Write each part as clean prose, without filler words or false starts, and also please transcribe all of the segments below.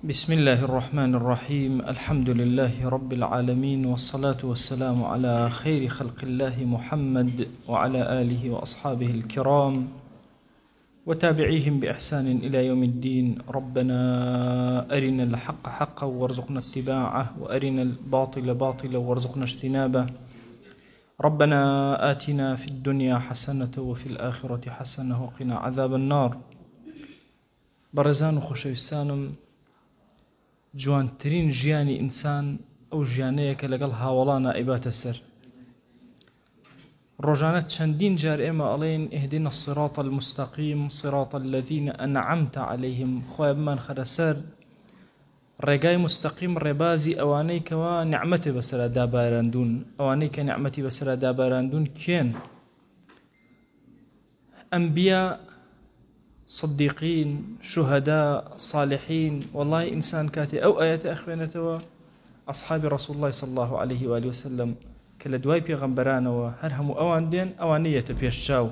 بسم الله الرحمن الرحيم الحمد لله رب العالمين والصلاة والسلام على خير خلق الله محمد وعلى آله وأصحابه الكرام وتابعيهم بإحسان إلى يوم الدين ربنا أرنا الحق حقا وارزقنا اتباعه وأرنا الباطل باطلا وارزقنا اجتنابه ربنا آتنا في الدنيا حسنة وفي الآخرة حسنة وقنا عذاب النار بەڕێزان و خۆشەویستانم جوانترین ژیانی ئینسان ئەو ژیانەیە کە لەگەڵ هاوەڵانا ئەیباتە سەر. ڕۆژانە چەندین جار ئێمە ئەڵێین اهدنا الصراط المستقیم صراط الذین انعمت علیهم خوایە بمانخەرە سەر ڕێگای مستەقیم ڕێبازی ئەوانەی کەوا نیعمەتێ بەسەرا داباراندوون ئەوانەی کە نیعمەتی بەسەرا داباراندوون کێن؟ ئەنبیا صدیقین شوهەدا صالحین وەڵای ئینسان کاتێ ئەو ئایەتە ئەخوێنێتەوە ئەصحابی ڕسول اللە صلی اللە علیه و آله وسلم کە لە دوای پێغەمبەرانەوە هەر هەموو ئەوان دێن ئەوان یەتە پێش چاو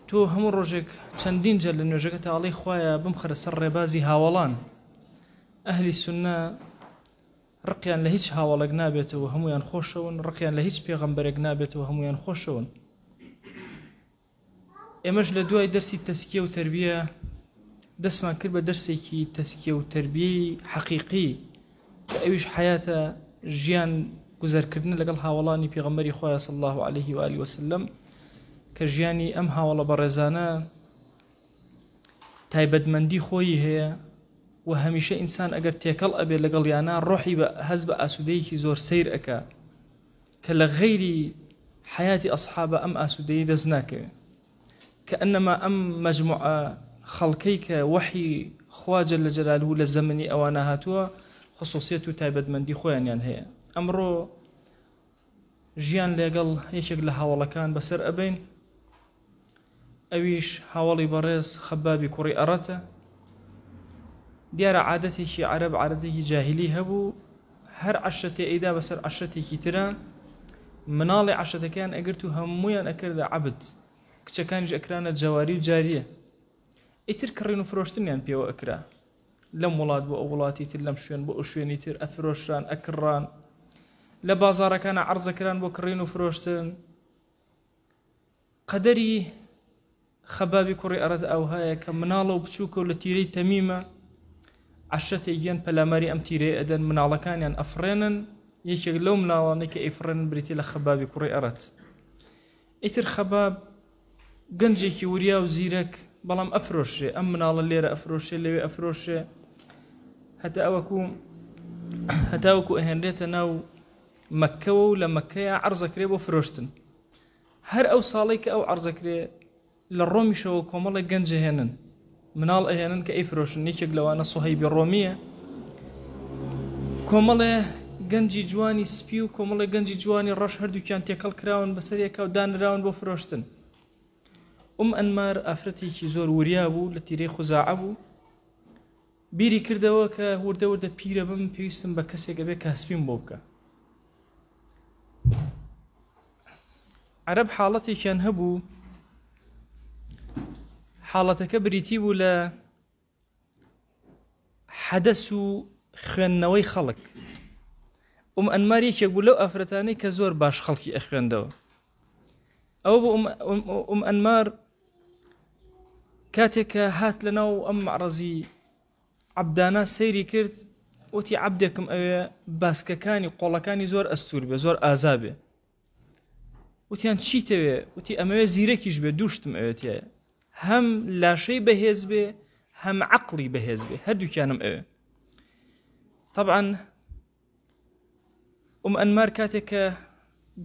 تۆ هەموو ڕۆژێک چەندین جار لە نوێژەکە تاڵی خوایە بمخەرە سەر ڕێبازی هاوەڵان ئەهلی سنە ڕقیان لە هیچ هاوەڵێک نابێتەوە هەموویان خۆشەون، ڕقیان لە هیچ پێغەمبەرێک نابێتەوە هەموویان خۆشەون. ئێمەش لە دوای دەرسی تەسکیە و تەربیە دەستمان کرد بە دەرسێکی تەسکیە و تەربیەی حەقیقی کە ئەویش حەیاتە ژیان گوزەرکردن لەگەڵ هاوەڵانی پێغەمبەری خوایە صلی الله علیه و آله وسلم کە ژیانی ئەم هاوەڵە بەڕێزانە تایبەتمەندی خۆیی هەیە و هەمیشە ئینسان ئەگەر تێکەڵ ئەبێ لەگەڵیانا ڕۆحی بە هەست بە ئاسوودەیەکی زۆر سەیر ئەکا کە لە غەیری حەیاتی ئەسحابە ئەم ئاسوودەیی دەست ناکەوێ کە ئەنەما ئەم مەجموعە خەڵکەی کە وەحی خوا جل جلاله لە زەمنی ئەوانە هاتووە خصوصیت و تایبەتمەندی خۆیانیان هەیە ئەمڕۆ ژیان لەگەڵ یەکێک لە هاوەڵەکان بەسەر ئەبەین ئەویش هاوەڵی بەڕێز خەبابی کوڕی ئەڕەتە. دیارە عادەتێکی عەرەب عادەتێکی جاهیلی هەبوو هەر عەشرەتێ ئەیدا بەسەر عەشرەتێکی ترا مناڵی عەشرەتەکەیان ئەگرت و هەموویان ئەکردە عەبد کچەکانیش ئەکرانە جەواری و جاریە ئیتر کڕین و فرۆشتنیان پێوە ئەکرا لەم وڵات بۆ ئەو وڵاتی تر لەم شوێن بۆ ئەو شوێنی تر ئەفرۆشران ئەکڕان لە بازاڕەکانە عەرزەکران بۆ کڕین و فرۆشتن قەدەری خەبابی کوڕی ئەرەت ئاوهایە کە مناڵە و بچووکە و لە تیرەی تەمیمە، عەشرەتێک یەن پەلاماری ئەم تیرەیە ئەدەن، مناڵەکانیان ئەفڕێنن، یەکێک لەو مناڵانەی کە ئەیفڕێنن بریتیە لە خەبابی کوڕی ئەرەت. ئیتر خەباب گەنجێکی وریا و زیرەک، بەڵام ئەفرۆشرێ، ئەم مناڵە لێرە ئەفرۆشرێ، لەوێ ئەفرۆشرێ، هەتاوەکو هەتاوەکو ئەهێنرێتە ناو مەککەوە و لە مەککەیا عەرزەکرێ بۆ فرۆشتن. هەر ئەو ساڵەی کە ئەو عەرزەکرێ لە ڕۆمیشەوە کۆمەڵێک گەنج ئەهێنن، مناڵ ئەهێنن کە ئەیفرۆشن، یەکێک لەوانە سوهەیبی ڕۆمییە، کۆمەڵێ گەنجی جوانی سپی و کۆمەڵێ گەنجی جوانی ڕەش هەردووکیان تێکەڵ کراون بەسەر یەکا و دانراون بۆ فرۆشتن. ئوم ئەنمار ئافرەتێکی زۆر وریا بوو، لە تیرەی خوزاعە بوو، بیری کردەوە کە وردە وردە پیرە بم پێویستم بە کەسێک ئەبێ کاسپیم بۆ بکە. عەرەب حاڵەتێکیان هەبوو حاڵەتەکە بریتی بوو لە حەدەس و خوێندنەوەی خەڵک ئوم ئەنمار یەکێک بوو لەو ئافرەتانەی کە زۆر باش خەڵکی ئەخوێندەوە ئەوە بۆ ئوم ئەنمار کاتێک کە هات لە ناو ئەم مەعرەزی عەبدانە سەیری کرد وتی عەبدێکم ئەوێ باسکەکانی قۆڵەکانی زۆر ئەستور بێ زۆر ئازا بێ وتیان چیتەوێ وتی ئەمەوێ زیرەکیش بێ دووشتم ئەوێتیایە هەم لاشەی بەهێز بێ هەم عەقڵی بەهێز بێ هەردووکیانم ئەوێ طبعا ئوم ئەنمار کاتێک کە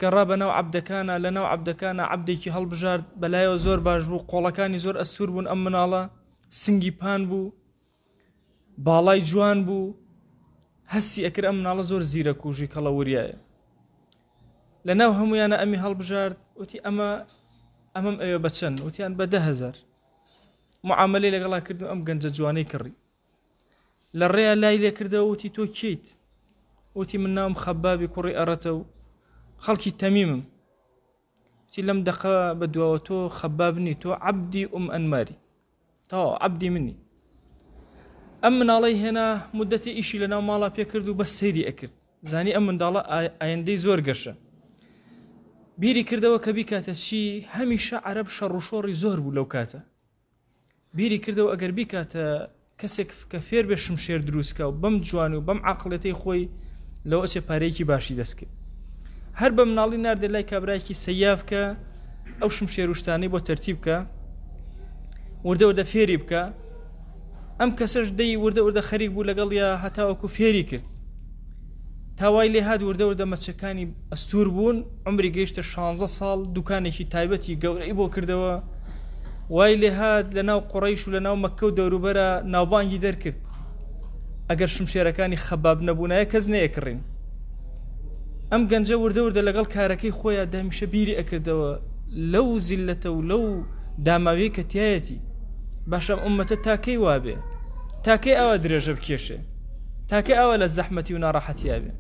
گەڕا بە ناو عەبدەکانا لە ناو عەبدەکانا عەبدێکی هەڵبژارد بەلایەوە زۆر باش بوو قۆڵەکانی زۆر ئەستوور بوون ئەم مناڵە سنگی پان بوو باڵای جوان بوو هەستی ئەکرد ئەم مناڵە زۆر زیرەک و ژیکەڵە وریایە لە ناو هەمویانە ئەمی هەڵبژارد وتی ئەمە ئەمەم ئەوێ بە چەند وتیان بە 10هزار معاملەی لەگەڵا کرد و ئەم گەنجە جوانەی کڕی لە ڕێیا لای لێ کردەوە وتی تۆ کێیت؟ وتی من ناوم خەبابی کوڕی ئەڕەتە و خەڵکی تەمیمم. وتی لەم دەقە بە دواوە تۆ خەباب نی تۆ عەبدی ئوم ئەنماری. تەواو عەبدی منی. ئەم مناڵەی هێنا مدەتێ ئیشی لەناو ماڵا پێکرد و بەس سەیری ئەکرد زانی ئەم منداڵە ئایندەی زۆر گەشە بیری کردەوە کە بیکاتە چی هەمیشە عەرەب شەڕ و شۆڕی زۆر بوو لەو کاتە بیری کردەوە ئەگەر بیکاتە کەسێک کە فێر بێ شمشێر دروستکە و بەم جوانی و بەم عقلێتەی خۆی لەوە ئەچێ پارەیەکی باشی دەستکرد هەر بە مناڵی ناردێ لای کابراایکی سەیاف کە ئەو شمشێر و شتانەی بۆ تەرتیب بکە وردە وردە فێری بکە ئەم کەسەش دەی وردە وردە خەریک بوو لەگەڵیا هەتاوەکو فێری کرد تا وای لێ هات وردە وردە مەچەکانی ئەستور بوون عمری گەیشتە 16 ساڵ دوکانێکی تایبەتی گەورەی بۆ کردەوە وای لێ هات لە ناو قوڕیش و لە ناو مەککە و دەوروبەرە ناوبانگی دەرکرد ئەگەر شمشێرەکانی خەباب نەبوونایە کەس نەیەکڕین ئەم گەنجە وردە وردە لەگەڵ کارەکەی خۆیان دەمیشە بیری ئەکردەوە لەو زیلەتە و لەو داماویەی کە تیایەتی باشە ئەم ئوممەتە تا کەی وابێ تا کەی ئاوا درێژە بکێشێ تا کەی ئاوا لە زەحمەتی و ناڕەحەتیا بێ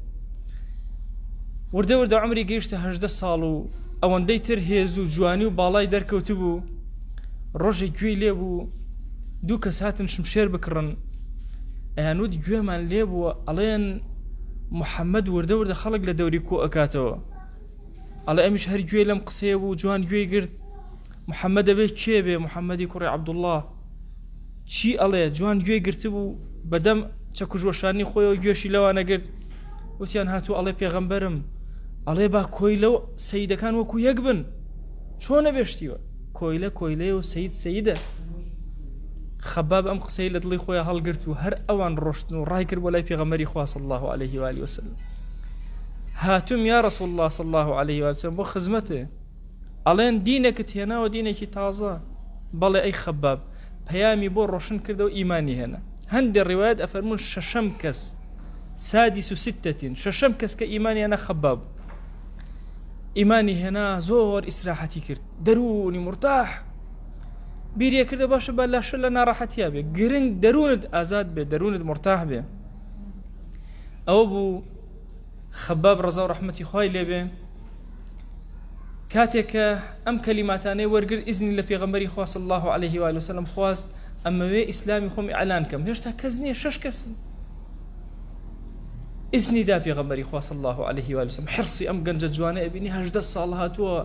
وردە وردە عمری گەیشتە هەژدە ساڵ و ئەوەندەی تر هێز و جوانی و باڵای دەرکەوتبوو ڕۆژێک گوێی لێ بوو دوو کەس هاتن شمشێر بکڕن ئەیانوت گوێمان لێ بووە ئەڵێن محەممەد وردە وردە خەڵک لە دەوری کۆ ئەکاتەوە ئەڵێ ئەمیش هەر گوێی لەم قسەیە بوو جوان گوێی گرت محەممەد دەبێ کێ بێ محەممەدی کوڕی عەبدوڵڵا چی ئەڵێ جوان گوێی گرتبوو بەدەم چەکوش وەشانی خۆیەوە گوێشی لەوانە گرت وتیان هاتوو ئەڵێ پێغەمبەرم ئەڵێ با کۆیلە و سەیدەکان وەکو یەک بن چۆنە بێشتیوە کۆیلە کۆیلەیە و سید سیدە خەباب ئەم قسەی لە دڵی خۆیان هەڵگرت و هەر ئەوان ڕۆشتن و ڕای کرد بۆ لای پێغەمبەری خوا صلی الله علیه و آله وسلم هاتوم یا رسول الله صلی الله علیه و سلم بۆ خزمەتێ ئەڵێن دینێکت هێناوە دینێکی تازە بەڵێ ئەی خەباب پەیامی بۆ ڕۆشن کردەوە ئیمانی هێنا هەندێ ڕیوایەت ئەفەرموون شەشەم کەس سادس ستەتین شەشەم کەس کە ئیمانی هێنا خەباب ئیمانی هێنا زۆر ئیسراحەتی کرد دەروونی مرتاح بیریە کردە باشە با لاشە لە ناڕەحەتیا بێ گرنگ دەروونت ئازاد بێ دەروونت مرتاح بێ ئەوە بوو خەباب ڕەزا و ڕەحمەتی خوای لێبێ کاتێک کە ئەم کەلیماتانەی وەرگرت ئیزنی لە پێغەمبەری خوا صلی الله علیه و آله وسلم خواست ئەمەوێ ئیسلامی خۆم ئیعلان کەم هێشتا کەس نییە شەش کەسن ئیزنی دا پێغەمبەری خوا صلی الله علیه و آله وسلم حرصی ئەم گەنجە جوانە ئەبینی هەژدە ساڵ هاتووە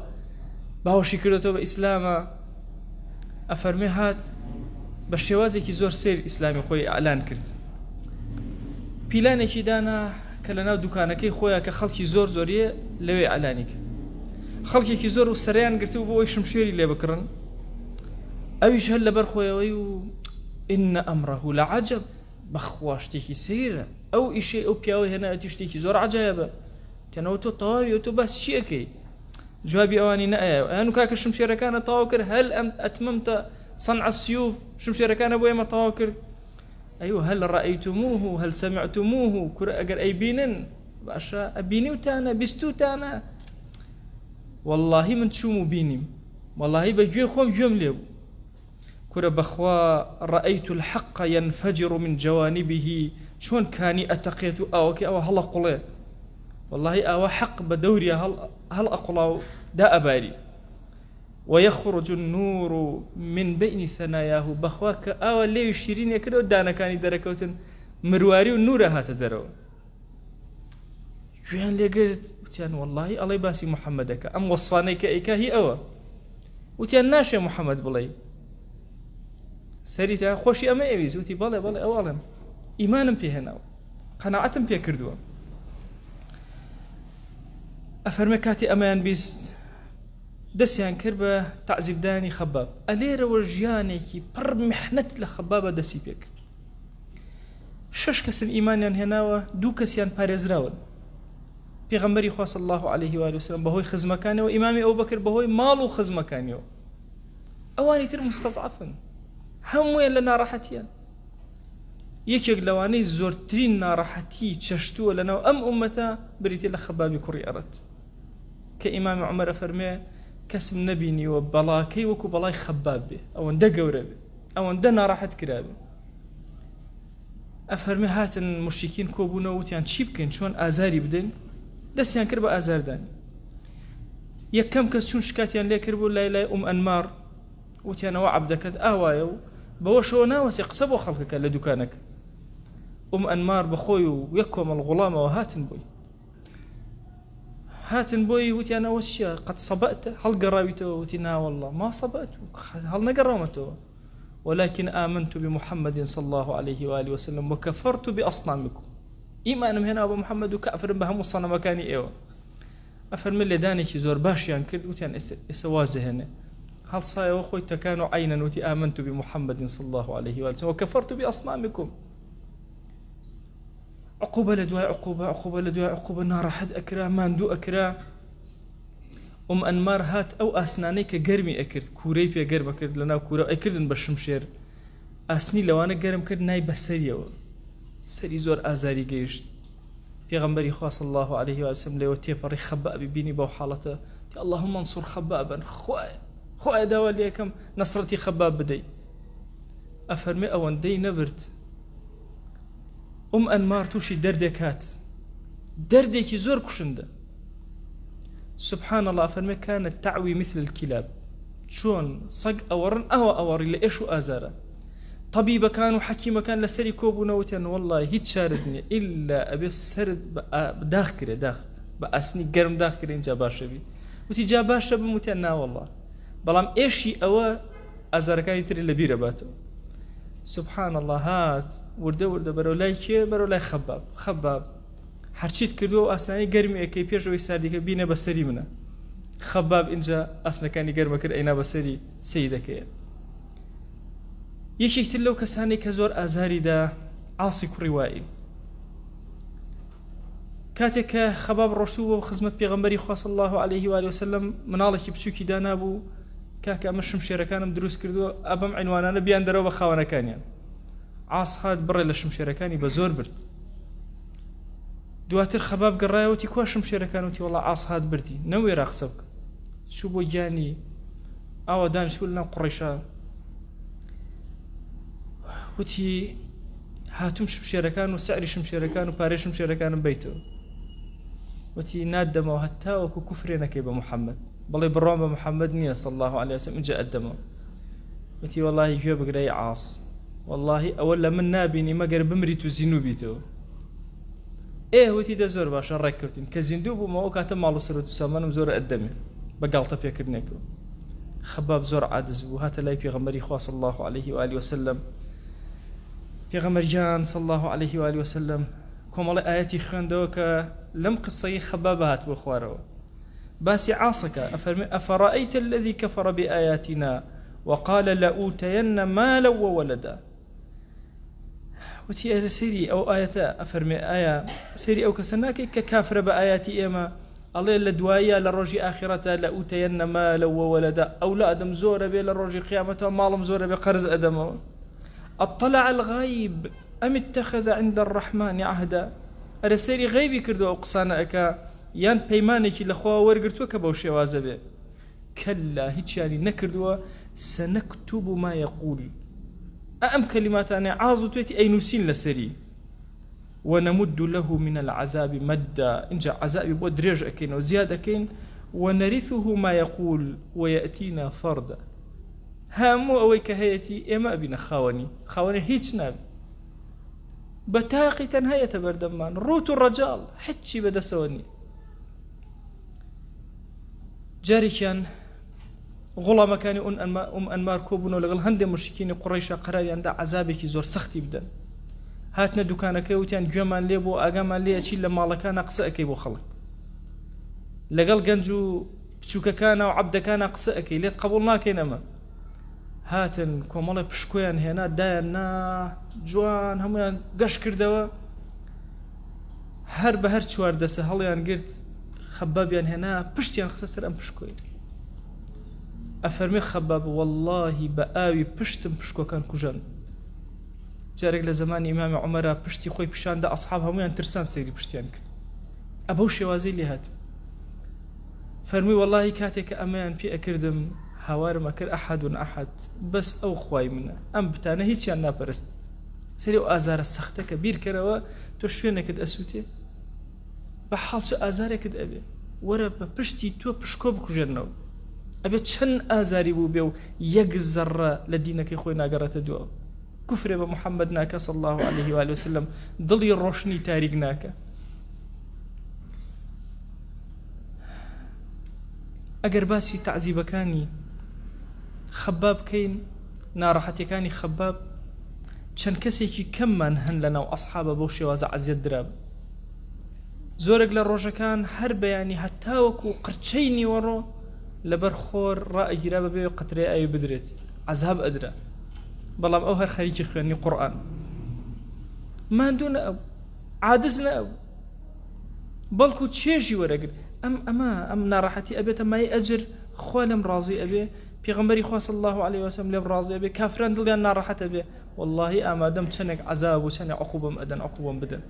باوەشی کردێتەوە بە ئیسلامە ئەفەرمێ هات بە شێوازێکی زۆر سیر ئیسلامی خۆی ئیعلان کرد پیلانێکی دانا کە لەناو دوکانەکەی خۆیان کە خەڵکی زۆر زۆریە لەوێ ئیعلانی کرد خەڵکێکی زۆر و سەریان گرتبوو بۆ ئەوەی شمشێری لێ بکڕن ئەویش هەر لەبەر خۆیەوەی و إن أمره لعجب بەخوا شتێکی سەیرە ئەو ئیشەی ئەو پیاوە هێناوێتی شتێکی زۆر عجایبە تەنەوە تۆ تەواوی و تۆ باس چیەکەی جوابی ئەوانی نەئەیەوە ئەیان و کاکە شمشێرەکانە تەواو کرد هەل ئەم ئەتممتە صنع السيوف شمشێرەکانە بۆ ئێمە تەواو کرد ئەیوە هل رأيتموه هل سمعتموه کورە ئەگەر ئەیبینن باشە ئەبینیوتانە بیستوتانە واللهی من چوم و بینیم واللهی بە گوێی خۆم گوێم لێ بوو کورە بەخوا رأيت الحق ينفجر من جوانبه چۆن کانی ئەتەقێت و ئاوەکەی ئەوە هەڵەقوڵێ واللهی ئاوا حەق بە دەوریا هەڵ هەڵئەقوڵا و دائەباری ويخرج النور من بين ثناياه بەخوا کە ئاوا لێوی شیرینێ کردەوە دانەکانی دەرەکەوتن مرواری و نورە هاتە دەرەوە گوێیان لێگرت وتیان واللهی ئەڵێ باسی محەممەدەکە ئەم وەصفانەی کە ئەیکا هی ئەوە وتیان ناشێ محەممەد بڵێ سەری تا خۆشی ئەمە ئەویست وتی بەڵێ بەڵێ ئەو ئەڵێم ئیمانم پێهێناوە قەناعەتم پێ کردووە ئەفەرمێ کاتی ئەمەیان بیست دەستیان کرد بە تەعزیبدانی خەباب ئەلێرەوە ژیانێکی پڕ محنەت لە خەبابە دەستی پێکرد شەش کەسن ئیمانیان هێناوە دوو کەسیان پارێزراون پێغەمبەری خوا صلی الله علیه و آله وسلم بەهۆی خزمەکانەوە ئیمامی ئەوبەکر بەهۆی ماڵ و خزمەکانیەوە ئەوانی تر مستەزعەفن هەموویان لە ناڕەحەتیان یەکێک لەوانەی زۆرترین ناڕەحەتی چەشتووە لەناو ئەم ئومەتە بریتە لە خەبابی کوڕی ئەرەت کە ئیمامی عومەر ئەفەرموێ کەسم نەبینیوە بەڵاکەی وەکو بەڵای خەباب بێ ئەوەندە گەورە بێ ئەوەندە ناڕەحەت کرابێ ئەفەرمێ هاتن مشریکین کۆبوونەوە وتیان چی بکەین چۆن ئازاری بدەین دەستیان کرد بە ئازاردانی یەکەم کەس چون شکاتیان لێ کرد بوو لای لای ئوم ئەنمار وتیانەوە عەبدەکەت ئاوایە و بەوەشەوە ناوەسێ قسە بۆ خەڵکەکە لە دوکانەکە. ئوم ئەنمار بە خۆی و یەک کۆمەڵ غوڵامەوە هاتن بۆی. هاتن بۆی وتیان ئەوە چییە؟ قد صبأت هەڵگەڕاویتەوە؟ وتی نا والله ما صبأت هەڵنەگەڕاومەتەوە ولكن آمنت بمحمد صلى الله عليه وآله وسلم وكفرت بأصنامكم ئیمانم هێنا بە محەممەد و کافرم بە هەموو سەنەمەکانی ئێوە. ئەفەرمێ لێدانێکی زۆر باشیان کرد وتیان ئێستا واز دەهێنێ. هەڵسایەوە خۆی تەکان و عەینەن وتی آمنت بمحمد صلی الله علیه و آله وکفرت بأصنامکم. عقوبە لە دوای عقوبە، عقوبە لە دوای عقوبە، ناڕەحەت ئەکرا، ماندوو ئەکرا. ئوم ئەنمار هات ئەو ئاسنانەی کە گەرمی ئەکرد، کوورەی پێ گەرم ئەکرد، لەناو کوورە ئەیکردن بە شمشێر، ئاسنی لەوانە گەرم کرد نای بەسەریەوە، سەری زۆر ئازاری گەیشت. پێغەمبەری خوا صلی اللە علیه و سلم لێوە تێپەڕی خەبابی بینی بەو حاڵەتە وتی اللهم انصر خبابا خوایە خوایە داوا لێکەم نەسرەتی خەباب بدەی. ئەفەرمێ ئەوەندەی نەبرد ئوم ئەنمار تووشی دەردێک هات، دەردێکی زۆر کوشندە. سبحان اللە ئەفەرمێ كانت تعوی مثل الكلاب چۆن سەگ ئەوەڕن ئەوە ئەوەڕی لە ئێش و ئازارە. تەبیبەکان و حەکیمەکان لەسەری کۆبوونەوە وتیان وەڵڵاهی هیچ چارت نییە ئیلا ئەبێ سەرت داخ کرێ داخ بە ئاسنی گەرم داخ کرێ ئینجا باشە بی. وتی جا باشە بم؟ وتیان نا وەڵڵا. بەڵام ئێشی ئەوە ئازارەکانی تری لەبیر ئەباتەوە. سبحان اللە هات وردە وردە بەرەو لای کێ؟ بەرەو لای خەباب. خەباب هەرچیت کردووە و ئاسنانی گەرمی ئەکەی پێش ئەوەی ساردیکە بینە بەسەری منە. خەباب ئینجا ئاسنەکانی گەرمە کرد ئەینا بەسەری سەیدەکەیە. یەکێک تر لەو کەسانەی کە زۆر ئازاری دا عاسی کوڕی وائیل. کاتێک کە خەباب ڕۆشتبوو بۆ خزمەت پێغەمبەری خوا صلی الله علیه و آله وسلم مناڵێکی بچووکی دانابوو کاکە ئەمە شمشێرەکانم دروست کردووە ئەبەم عینوانانە بیان دەرەوە بە خاوەنەکانیان. عاص هات بڕێ لە شمشێرەکانی بە زۆر برد. دواتر خەباب گەڕایەوە وتی کوا شمشێرەکان؟ وتی وەڵا عاص هات بردی. نەوێرا قسە بکە. چوو بۆ گیانی ئاوا دانیشتبوو لەناو قوڕەیشا وتی هاتوم شمشێرەکان و سعری شمشێرەکان و پارەی شمشێرەکانم بیتەوە. وتی ناتدەمەوە هەتا وەکو کوفرێ نەکەی بە محەممەد، بەڵێ بڕوام بە محەممەد نییە صلی الله علیه وسلم ئینجا ئەتدەمەوە. وتی وەڵاهی گوێ بگرە ی عاص، وەڵاهی ئەوە لە من نابینی مەگەر بمریت و زیندوو بیتەوە. ئێ وتی دە زۆر باشە ڕێککەوتین کە زیندوو بوومەوە ئەو کاتە ماڵ و سەروەت و سامانم زۆر ئەتدەمێ بە گاڵتە پێکردنێکەوە. خەباب زۆر عاجز بوو هاتە لای پێغەمبەری خوا صلی الله علیه و آله وسلم. پێغەمبەر گیان صلی الله علیه و آله وسلم کۆمەڵی ئایەتی خوێندەوە کە لەم قسەی خەباب هاتبووە خوارەوە. باسی عاصەکە ئەفەرمێ ئەفەرەئەیتە الذی کەفەرە بئایاتنا وقال لئوتین مالا وولدا. وتی ئەرە سەیری ئەو ئایەتە ئەفەرمێ ئایا سەیری ئەو کەسە ناکەی کە کافرە بە ئایاتی ئێمە ئەڵێ لە دواییە لە ڕۆژی ئاخیرەتە لە ئوتەیەنە مالە وەوەلەدە ئەولادم زۆرە بێ لە ڕۆژی قیامەتەوە ماڵم زۆرە بێ قەرز ئەدەمەوە. اطلع الغیب ام اتخذ عند الرحمن عهدا ئەرە سەیری غەیبی کردووە ئەو قسانە ئەکا یان پەیمانێکی لە خوا وەرگرتووە کە بەو شێوازە بێ. کەللا هیچیانی نەکردووە سنکتب ما یقول ئە ئەم کەلیماتانەی عاز وتوێتی ئەینوسین لەسەری ونمد له من العذاب مدا ئینجا عەزابی بۆ درێژ ئەکەینەوە زیاد ئەکەین ونرثه ما یقول ویأتینا فردا هەموو ئەوەی کە هەیەتی ئێمە ئەبینە خاوەنی خاوەنی هیچ نابی بە تاقی تەنها یەتە بەردەممان ڕوت و ڕەجاڵ هیچی بەدەسەوە نییە. جارێکیان غوڵامەکانی ئوم ئەنمار کۆبوونەوە لەگەڵ هەندێک مشکینی قوڕەیشا قەراریان دا عەزابێکی زۆر سەختی بدەن. هاتنە دوکانەکەی وتیان گوێمان لێ بوو ئاگامان لێ ئەچی لە ماڵەکانە قسە ئەکەی بۆ خەڵک لەگەڵ گەنج و بچووکەکانە و عەبدەکانە قسە ئەکەی لێت قبوڵ ناکەین ئەمە. هاتن کۆمەڵێ پشکۆیان هێنا دایان نا جوان هەمویان گەش کردەوە. هەر بە هەر چواردەسە هەڵیان گرت خەبابیان هێنا پشتیان خستە سەر ئەم پشکۆیە. ئەفەرمێ خەباب وەڵڵاهی بە ئاوی پشتم پشکۆکان کوژاند. جارێک لە زەمانی ئیمامی عومەرا پشتی خۆی پیشاندا ئەسحاب هەموویان ترسان سەیری پشتیان کرد. ئە بەو شێوازەی لێ هات. فەرمووی وەڵڵاهی کاتێک کە ئەمەیان پێ ئەکردم هاوارم ئەکرد ئەحەدون ئەحەد بەس ئەو خوای منە ئەم بتانە هیچیان ناپەرست. سەیری ئەو ئازارە سەختە کە بیرکەرەوە تۆ شوێنێکت ئەسووتێ بە حاڵ چ ئازارێکت ئەبێ وەرە بە پشتی تۆ پشکۆ بکوژێنەوە ئەبێ چەند ئازاری بوو بێ و یەک زەڕە لە دینەکەی خۆی ناگەڕێتە دواوە. کوفرێ بە محەممەد ناکە صلی الله علیه و آله وسلم دڵی ڕۆشنی تاریک ناکە. ئەگەر باسی تەعزیبەکانی خەباب بکەین، ناڕەحەتیەکانی خەباب، چەند کەسێکی کەممان هەن لەناو ئەسحابە بەو شێوازە عەزیەت درابن. زۆرێک لە ڕۆژەکان هەر بەیانی هەتاوەکو قرچەی نیوەڕۆ لەبەر خۆر ڕائەگیرا بەبێ قەترەی ئاوی بدرێت، عەزاب ئەدرا. بەڵام ئەو هەر خەریکی خوێندنی قورئان. ماندوو نەئەبوو، عادز نەئەبوو. بەڵکو چێژی وەرەگرت ئەم ئەمە ئەم ناڕەحەتی ئەبێتە مای ئەجر خوا لێم ڕازی ئەبێ پێغەمبەری خوا صلی الله علیه وسلم لێم ڕازی ئەبێ کافران دڵیان ناڕەحەت ئەبێ واللهی ئامادەم چەندێک عەزاب و چەندێک عقوبەم ئەدەن عقوبەم بدەن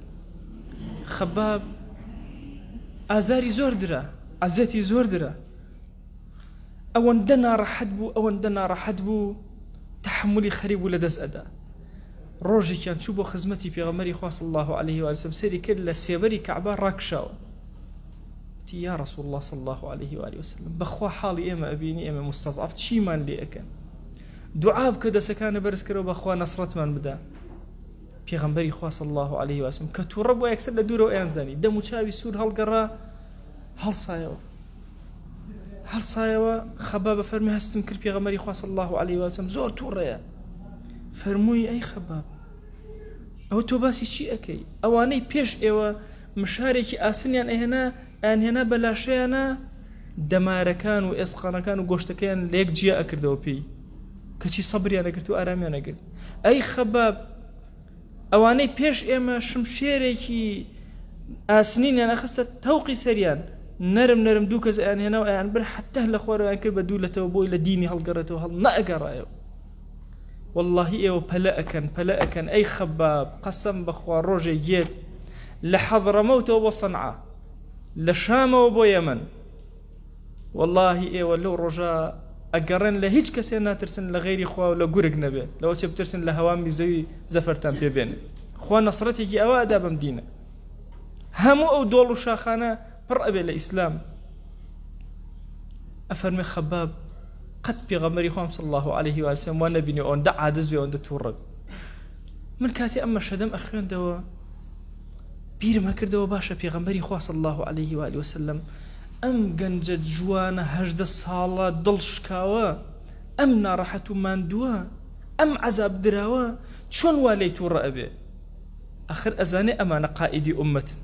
خەباب ئازاری زۆر درا عەزیەتی زۆر درا ئەوەندە ناڕەحەت بوو ئەوەندە ناڕەحەت بوو تەحەمولی خەریک بوو لەدەست ئەدا ڕۆژێکیان چوو بۆ خزمەتی پێغەمبەری خوا صلی الله علیه و سلم سەیری کرد لە سێبەری کەعبە ڕاکشاوە وتی یا رسول الله صلی الله علیه و آله وسلم بەخوا حاڵی ئێمە ئەبینی ئێمە مستضعف چیمان لێ ئەکەن دوعا بکە دەسەکانە بەرز کەرەوە بەخوا نەسرەتمان بدا پێغەمبەری خوا صلی الله علیه و سلم کە تووڕە بوو یەکسەر لە دوورەوە ئەیانزانی دەم و چاوی سوور هەڵگەڕا هەڵسایەوە هەڵسایەوە خەباب فەرمی هەستم کرد پێغەمبەری خوا صلی الله علیه و سلم زۆر تووڕەیە فەرمووی ئەی خەباب ئەوە تۆ باسی چی ئەەکەی ئەوانەی پێش ئێوە مشارێکی ئاسنیان ئەهێنا ئەیانهێنا بە لاشەیانە دەمارەکان و ئێسقانەکان و گۆشتەکەیان لێک جیا ئەکردەوە پێی کەچی سەبریان ئەگرت و ئارامیان ئەگرت ئەی خەباب ئەوانەی پێش ئێمە شمشێرێکی ئاسنینیان ئەخستە تەوقی سەریان، نەرم نەرم دوو کەس ئەیانهێنا و ئەیانبرد حەتتا لە خوارەوەیان کرد بە دوو لەتەوە بۆی لە دینی هەڵگەڕێتەوە هەڵنەئەگەڕایەوە. وەڵڵاهی ئێوە پەلە ئەکەن پەلە ئەکەن ئەی خەباب قەسەم بەخوا ڕۆژێک یەت لە حەضرەمەوتەوە بۆ سەنعا لە شامەوە بۆ یەمەن وەڵاهی ئێوە لەو ڕۆژە ئەگەڕێن لە هیچ کەسێ ناترسن لە غەیری خوا و لە گورگ نەبێ لەوە چێ بترسن لە هەوامی زەوی زەفەرتان پێ بێنێ خوا نەسرەتێکی ئەوە ئەدا بەم دینە هەموو ئەو دۆڵ و شاخانە پڕ ئەبێ لە ئیسلام ئەفەرمێ خەباب قەت پێغەمبەری خۆم صلی الله علیه و سلم وا نەبینی ئەوەندە عادز بێ ئەوەندە تووڕە من کاتێ ئەم مەشهەدەم ئەخوێندەوە بیرم ئەکردەوە باشە پێغەمبەری خوا صلی اللە علیه و آله وسلم ئەم گەنجە جوانە 18 ساڵە دڵ شکاوە ئەم ناڕەحەت و ماندووە ئەم عەزاب دراوە چۆن وا لێی تووڕە ئەبێ ئەخر ئەزانێ ئەمانە قائیدی ئوممەتن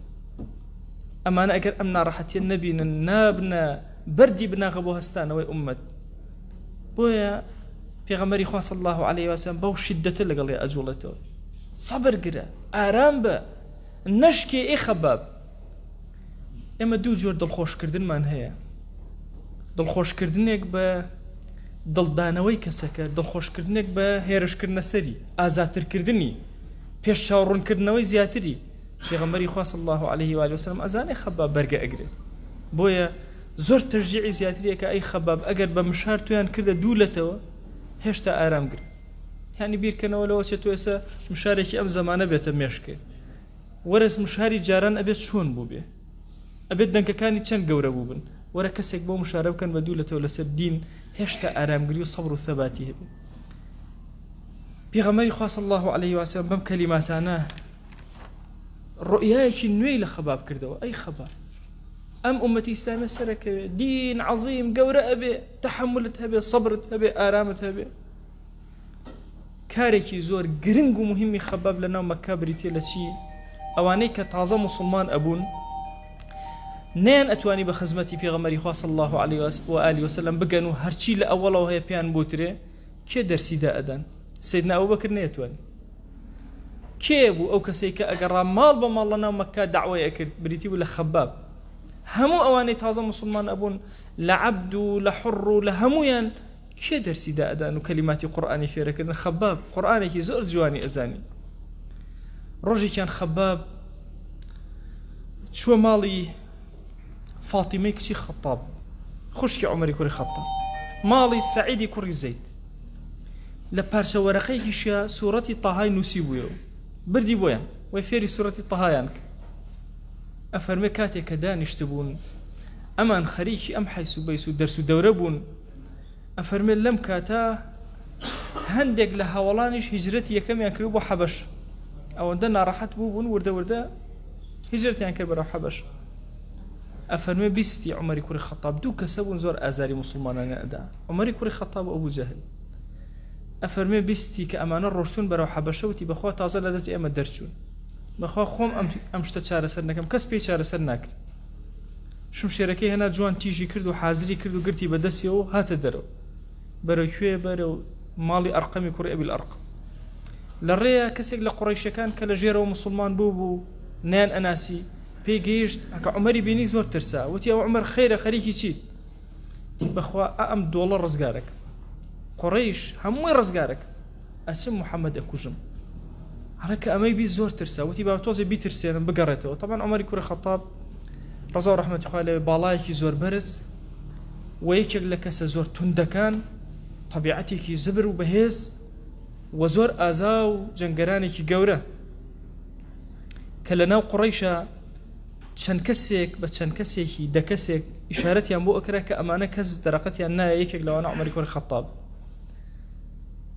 ئەمانە ئەگەر ئەم ناڕەحەتیە نەبینن نابنە بەردی بناغە بۆ هەستانەوەی ئوممەت بۆیە پێغەمبەری خوا صلی الله علیه وسلم بەو شیدەتە لەگەڵی ئەجوڵێتەوە سەبر گرە ئارام بە نەشکێ ئەی خەباب. ئێمە دوو جۆر دڵخۆشکردنمان هەیە دڵخۆشکردنێک بە دڵدانەوەی کەسەکە دڵخۆشکردنێک بە هێرشکردنە سەری ئازاترکردنی پێش چاوڕوونکردنەوەی زیاتری پێغەمبەری خوا صلی الله علیه و آله وسلم ئەزانێ خەباب بەرگە ئەگرێ بۆیە زۆر تەشجیعی زیاتریەکە ئەی خەباب ئەگەر بە مشار تویان کردە دوو لەتەوە هێشتا ئارام گرت یانی بیرکەنەوە لەوە چێ تۆ ئێستا مشارێکی ئەم زەمانە بێتە مێشکێ وەرەس مشاری جاران ئەبێت چۆن بووبێ ئەبێت دەنکەکانی چەند گەورە بووبن وەرە کەسێک بۆ مشارە بکەن بە دوو لەتەوە لەسەر دین هێشتا ئارامگری و سەبر و ثەباتی هەبێ پێغەمبەری خوا صلی الله علیه و سلم بەم کەلیماتانە ڕؤیایەکی نوێی لە خەباب کردەوە ئەی خەباب ئەم ئومەتی ئیسلامیە سەرەکەوێ دین عەظیم گەورە ئەبێ تەحەمولت هەبێ سەبرت هەبێ ئارامت هەبێ کارێکی زۆر گرنگ و مهمی خەباب لە ناو مەککە بریتیە لە چی؟ ئەوانەی کە تازە موسڵمان ئەبوون نەیان ئەتوانی بە خزمەتی پێغەمبەری خوا صلی الله علیه و آله وسلم بگەن و هەرچی لە ئەوەڵەوە هەیە پێیان بوترێ کێ دەرسی دا ئەدەن سیدنا ئەبوبەکر نەیەتوانی کێ بوو ئەو کەسەی کە ئەگەڕا ماڵ بە ماڵ لە ناو مەککە داوای ئەکرد بریتی بوو لە خەباب هەموو ئەوانەی تازە موسڵمان ئەبوون لە عەبد و لە حوڕ و لە هەموویان کێ دەرسی دائەدان و کەلیماتی قورئانی فێرەکردن خەباب قورئانێکی زۆر جوانی ئەزانی ڕۆژێکیان خەباب چووە ماڵی فاتیمەی کچی خەتاب خوشکی عومەری کوڕی خەتاب ماڵی سەعیدی کوڕی زەید لە پارچە وەرەقەیەکیشیا سوڕەتی تاهای نووسی بوویەوە بردی بۆیان وای فێری سوڕەتی تاهایان کرد ئەفەرمێ کاتێک کە دانیشتبوون ئەمان خەریکی ئەم حەیس و بەیس و دەرس و دەورە بوون ئەفەرمێ لەم کاتە هەندێک لە هاوەڵانیش هیجرەتی یەکەمیان کرد بۆ حەبەش، ئەوەندە ناڕەحەت بوو بوون وردە وردە هیجرەتیان کرد بەرەو حەبەش. ئەفەرمێ بیستی عومەری کوڕی خەتاب دوو کەسە بوون زۆر ئازاری موسڵمانانیان ئەدا، عومەری کوڕی خەتاب و ئەبوو جەهل. ئەفەرمێ بیستی کە ئەمانە ڕۆشتوون بەرەو حەبەشە وتی بەخوا تازە لە دەست ئێمە دەرچوون، بەخوا خۆم ئەم ئەم شتە چارەسەر نەکەم کەس پێی چارەسەر ناکرێت. شمشێرەکەی هێنا جوان تیژی کرد و حازری کرد و گرتی بە دەستیەوە و هاتە دەرەوە. بەرەو کوێ؟ بەرەو ماڵی ئەرقەمی کوڕی ئەبیل ئەرقەم. لە ڕێیا کەسێک لە قوڕەیشەکان کە لە ژێرەوە موسڵمان بوو بوو نەیان ئەناسی پێی گەیشت کە عومەری بینی زۆر ترسا وتی ئەو عومەر خێرە خەریکی چیت؟ وتی بەخوا ئا ئەم دۆڵە ڕزگارەکەم قوڕەیش هەمووی ڕزگارەکەم ئەچم محەممەد ئەکوژم. ئەڵێ کە ئەمەی بیست زۆر ترسا وتی با تۆزێ بیترسێنم بگەڕێتەوە. تەبعەن عومەری کوڕی خەتاب ڕەزا و ڕەحمەتی خوای لێ باڵایەکی زۆر بەرز و یەکێک لە کەسە زۆر توندەکان، تەبیعەتێکی زبر و بەهێز و زۆر ئازا و جەنگەرانێکی گەورە کە لە ناو قوڕەیشا چەند کەسێک بە چەند کەسێکی دە کەسێک ئیشارەتیان بۆ ئەکرا کە ئەمانە کەس دەرەقەتیان نایە یەکێک لەوانە عومەری کوڕی خەتاب.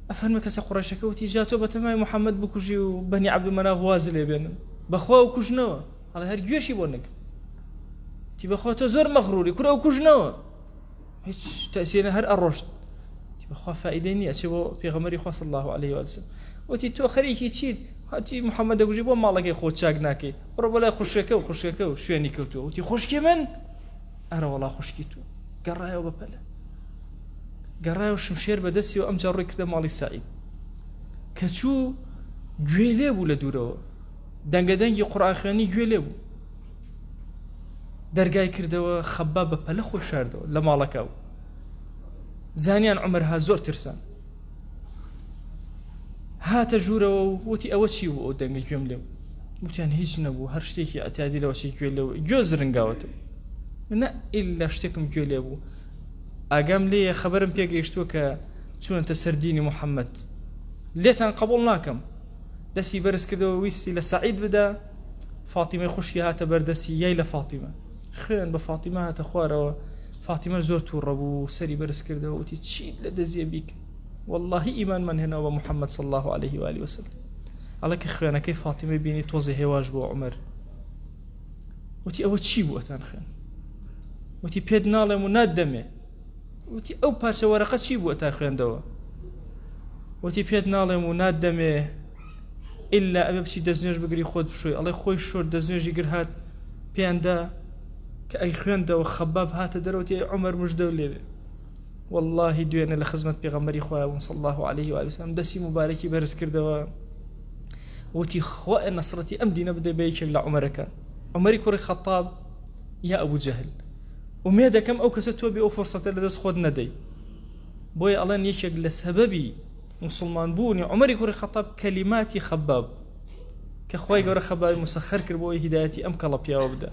ئەفەرموێ کەسە قوڕەیشەکە وتی جا تۆ بەتەمای محەممەد بکوژی و بەنی عەبدولمەناف واز لێ بێنن بەخوا و کوژنەوە ئەڵێ هەر گوێشی بۆ نەگرت تی بەخوا تۆ زۆر مەغروری کورە و کوژنەوە هیچ تەسیرە هەر ئەڕۆشت تی بەخوا فائیدەی نییە چێ بۆ پێغەمبەری خوا صلی الله علیه و سلم وتی تۆ خەریکی چیت هەچی محەممەد دەگوژی بۆ ماڵەکەی خۆ چاک ناکەی بڕۆ بۆ لای خوشکەکە و خوشکەکە و شوێنی کەوتووە وتی خوشکی من ئەرە وەڵا خوشکی تۆ گەڕایەوە بەپەلە گەڕایەوە شمشێر بە دەستیەوە ئەمجا ڕووی کردە ماڵی سەعید کە چوو گوێ لێ بوو لە دوورەوە دەنگە دەنگی قورئان خوێنی گوێ لێ بوو دەرگای کردەوە خەبا بە پەلە خۆی شاردەوە لە ماڵەکە و زانیان عمر ها زۆر ترسان هاتە ژوورەوە و وتی ئەوە چی بوو ئەو دەنگە گوێم لێ بوو وتیان هیچ نەبوو هەر شتێکی ئەتیادی لەوە چی گوێ لێ گوێ زرنگاوەتەوە نە ئیلا شتێکم گوێ لێ بوو ئاگام لێیە خەبەرم پێ گەیشتووە کە چوونەتە سەر دینی محەممەد لێتان قبوڵ ناکەم دەستی بەرز کردەوە ویستی لە سەعید بدا فاتیمەی خوشکی هاتە بەردەستی یای لە فاتیمە خوێن بە فاتیمە هاتە خوارەوە فاتیمە زۆر تووڕە بوو سەری بەرز کردەوە وتی چیت لە دەزیە بیک واللهی ئیمانمان هێناوە بە محەممەد صلی الله عليه و آله وسلم ئەڵێ کە خوێنەکەی فاتیمەی بینی تۆزێ هێواش بۆ عومەر وتی ئەوە چی بوو ئەتان خوێن وتی پێت ناڵێم و ناتدەمێ وتی ئەو پارچە وەرەقە چی بوو ئەتا خوێندەوە وتی پێت ناڵێم و ناتدەمێ ئللا ئەبێ بچی دەستنوێژ بگری خۆت بشۆی ئەڵێ خۆی شۆرد دەستنوێژی گر هات پێیاندا کە ئەی خوێندەوە خەباب هاتە دەرەوە تی عومەر مژدە و لێوێ واللهی دوێنێ لە خزمەت پێغەمبەری خۆیان بووم صلی الله علیه و آله وسلم دەستی مبارەکی بەرز کردەوە وتی خوا نەسرەتی ئەم دینە بدەی بە یەکێک لە عومەرەکان عومەری کوڕی خەتاب یا ئەبوو جەهل ئومێدەکەم ئەو کەسە تۆ بێ ئەو فرسەتە لەدەست خۆت نەدەی بۆیە ئەڵێن یەکێک لە سەبەبی مسلمان بوونی عومەری کوڕی خەتاب کەلیماتی خەباب کە خوای گەورە خەبابی مسەخەر کرد بۆ ئەوەی هیدایەتی ئەم کەڵە پیاوە بدە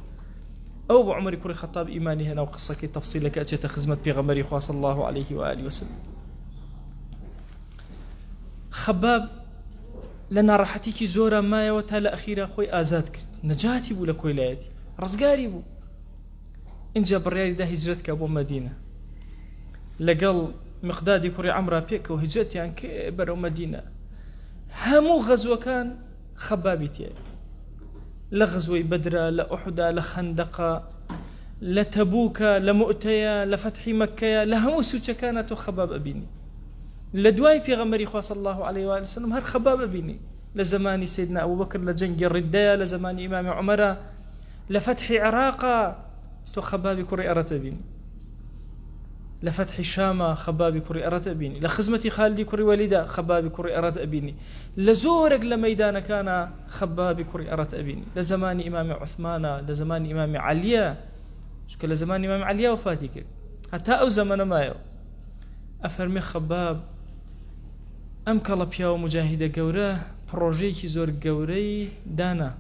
ئەو بە عومەری کوڕی خەتاب ئیمانی هێنا و قسەکەی تەفسیلەکە ئەچێتە خزمەت پێغەمبەری خوا صلی الله علیه و آله وسلم خەباب لە ناڕەحەتیکی زۆرا مایەوە تا لە ئەخیرا خۆی ئازاد کرد نەجاتی بوو لە کۆیلایەتی ڕزگاری بوو ئینجا بڕیاری دا هیجرەت کا بۆ مەدینە لەگەڵ مقدادی کوڕی عەمرا پێکەوە هیجرەتیان کرد بەرەو مەدینە هەموو غەزوەکان خەبابی تێ لە غەزوەی بەدرا لە ئوحدا لە خەندەقە لە تەبوکە لە موئتەیە لە فەتحی مەککەیە لە هەموو سوچەکانە تۆ خەباب ئەبینی لە دوای پێغەمبەری خوا صلی الله علیه و آله وسلم هەر خەباب ئەبینی لە زمانی سیدنا ئەبوبەکر لە جەنگی ڕیدەیە لە زمانی ئیمامی عومەرە لە فەتحی عێراقا تۆ خەبابی کوڕی ئەرەت ئەبینی لە فەتحی شاما خەبابی کوڕی ئەرەت ئەبینی لە خزمەتی خالدی کوڕی وەلیدا خەبابی کوڕی ئەرەت ئەبینی لە زۆرێک لە مەیدانەکانا خەبابی کوڕی ئەرەت ئەبینی لە زمانی ئیمامی عوثمانە لە زمانی ئیمامی عەلیە چونکە لە زمانی ئیمامی عەلیە وەفاتی کرد هەتا ئەو زەمەنە مایەوە ئەفەرمێ خەباب ئەم کەڵە پیاوە مجاهیدە گەورە پڕۆژەیەکی زۆر گەورەی دانا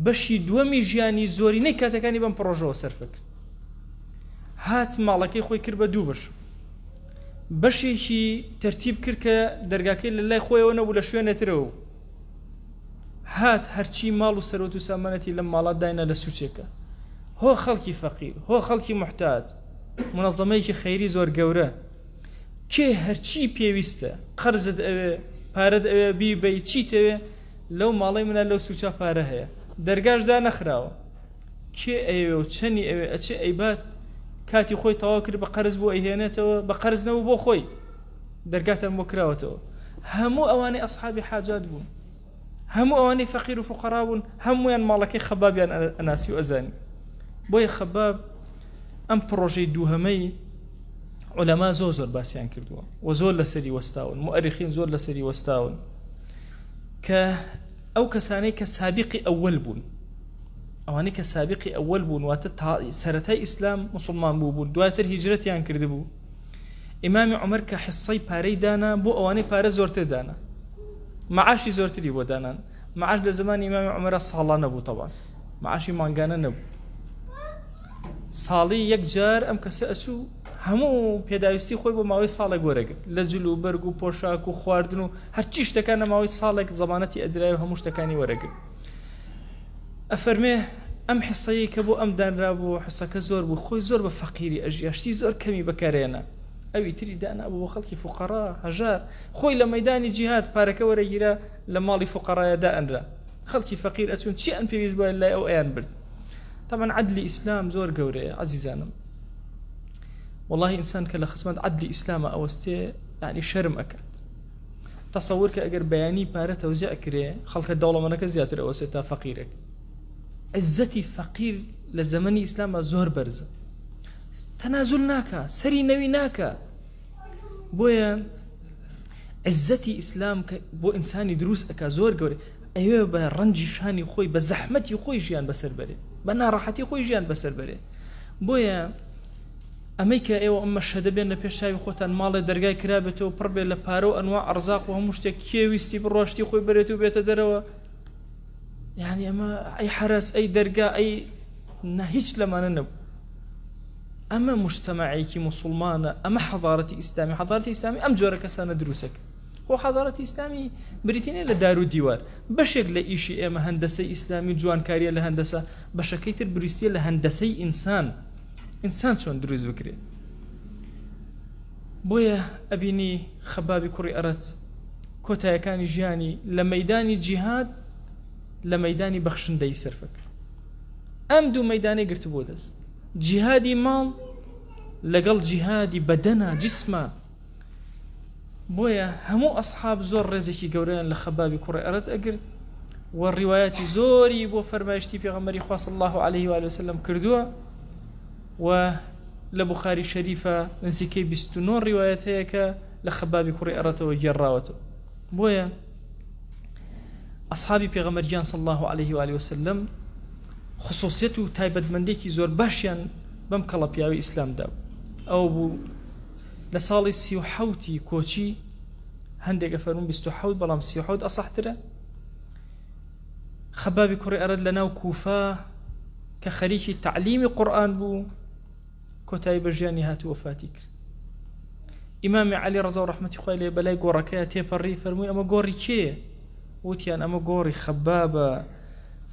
بەشی دووەمی ژیانی زۆرینەی کاتەکانی بەم پڕۆژەوە سەرف کرد هات ماڵەکەی خۆی کرد بە دوو بەش بەشێکی تەرتیب کرد کە دەرگاکەی لە لای خۆیەوە نەبوو لە شوێنێترەوە هات هەرچی ماڵ و سەرۆت و سامانەتی لەم ماڵات داینا لە سوچێکە هۆ خەڵکی فەقیر هۆ خەڵکی محتاج منەظەمەیەکی خەیری زۆر گەورە. کێ هەرچی پێویستە قەرزت ئەوێ پارەت ئەوێ بیبەی چیتەوێ لەو ماڵەی منە لەو سوچە پارە هەیە دەرگاش دانەخراوە کێ ئەیەوێ و چەنی ئەوێ ئەچێ ئەیبات کاتی خۆی تەواو کرد بە قەرز بۆ ئەیهێنێتەوە بە قەرز نەبوو بۆ خۆی دەرگاتان بۆ کراوەتەوە هەموو ئەوانەی ئەسحابی حاجات بوون هەموو ئەوانەی فەقیر و فقەرا بوون هەموویان ماڵەکەی خەبابیان ئەناسی و ئەزانی بۆیە خەباب ئەم پڕۆژەی دووهەمەی عولەما زۆر زۆر باسیان کردووە و زۆر لەسەری وەستاون مؤرخین زۆر لەسەری وەستاون کە ئەو کەسانەی کە سابقی ئەوەل بوون ئەوانەی کە سابقی ئەوەل بوون واتە سەرەتای ئیسلام مسلمان بوو بوون دواتر هیجرەتیان کردبوو ئیمامی عومەر کە حصەی پارەی دانا بۆ ئەوانەی پارە زۆرتر دانا معاشی زۆرتری بۆ دانان معاش لە زمانی ئیمامی عومەرە ساڵانە بوو تەبان معاشی مانگانە نەبوو ساڵی یەک جار ئەم کەسە ئەچوو هەموو پێداویستی خۆی بۆ ماوەی ساڵێک وەرەگرت لە جل و بەرگ و پۆشاک و خواردن و هەرچی شتەکان لە ماوەی ساڵێک زەمانەتی ئەدرای و هەموو شتەکانی وەرەگرت ئەفەرمێ ئەم حسەیە کە بۆ ئەم دانرابوو حسەکە زۆر بوو خۆی زۆر بە فەقیری ئەژیا شتی زۆر کەمی بەکارێنە ئەوی تری دانا بوو بۆ خەڵکی فوقەڕا هەژار خۆی لە مەدانی جیهاد پارەکە وەرەگیرا لە ماڵی فوقەڕایە دائەنرا خەڵکی فەقیر ئەچوون چی ئەن پێویست بووە لای ئەو ئەیان برد تەبعەن عەدلی ئیسلام زۆر گەورەیە عەزیزانم وەڵاهی ئینسان کە لە خزمەت عەدلی ئیسلامە ئەوەستێ یعنی شەرم ئەکات تەسەور کە ئەگەر بەیانی پارە تەوزیع کرێ خەڵکە دەوڵەمەنەکە زیاتر ئەوەسێت تا فەقیرێک عزەتی فەقیر لە زەمەنی ئیسلامە زۆر بەرزە تەنازول ناکە سەری نەوی ناکە بۆیە عزەتی ئیسلام کە بۆ ئینسانی دروست ئەکا زۆر گەورە ئەوێ بە ڕەنجی شانی خۆی بە زەحمەتی خۆی ژیان بەسەر بەرێ بە ناڕەحەتی خۆی ژیان بەسەر بەرێ بۆیە ئەمەی کە ئێوە ئەم مەشهەدە بێن لە پێش چاوی خۆتان ماڵێ دەرگای کرابێتەوە پڕ بێ لە پارە و ئەنوا ئەرزاق و هەموو شتێک کێ ویستی بڕۆشتی خۆی بەرێت و بێتە دەرەوە یعنی ئەمە ئەی حەرەس ئەی دەرگا ئەی نە هیچ لەمانە نەبوو ئەمە مجتەمەعێکی موسوڵمانە، ئەمە حەزارەتی ئیسلامی، حەزارەتی ئیسلامی ئەم جۆرە کەسانە دروستەکە. خۆ حەزارەتی ئیسلامی بریتی نیە لە دار و دیوار، بەشێک لە ئیشی ئێمە هەندەسەی ئیسلامی و جوانکاریە لە هەندەسە، بەشەکەی تر بریستیە لە هەندەسەی ئینسان، ئینسان چۆن دروست بکرێ. بۆیە ئەبینی خەبابی کوڕی ئەرەت کۆتایەکانی ژیانی لە مەیدانی جیهاد لە مەیدانی بەخشندەیی سەرفە کرد. ئەم دوو مەیدانەی گرتبووە دەست. جیهادی ماڵ لەگەڵ جیهادی بەدەنە، جسمە، بۆیە هەموو ئەسحاب زۆر ڕێزێکی گەورەیان لە خەبابی کوڕی ئەرەت ئەگرت و ڕیوایەتی زۆری بۆ فەرمایشتی پێغەمبەری خوا صلی الله علیه و آله وسلم کردووە و لە بخاری شەریفە نزیکەی 29 ڕیوایەت هەیە کە لە خەبابی کوڕی ئەرەتەوە گێڕاوەتەوە بۆیە ئەسحابی پێغەمبەر گیان صلی اللە علیه و آله وسلم خصوصیت و تایبەتمەندێکی زۆر باشیان بەم کەڵە پیاوی ئیسلام دا ئەو بوو لە ساڵی 37 کۆچی هەندێک ئەفەرموون 27 بەڵام 37 ئەسەحترە خەبابی کوڕی ئەرەد لە ناو کوفە کە خەریکی تعلیمی قورئان بوو کۆتایی بە ژیانی هات و وەفاتی کرد. ئیمامی عەلی ڕەزا و ڕەحمەتی خوای لێ بەلای گۆڕەکەیا تێپەڕی فەرمووی ئەمە گۆڕی کێیە؟ وتیان ئەمە گۆڕی خەبابە.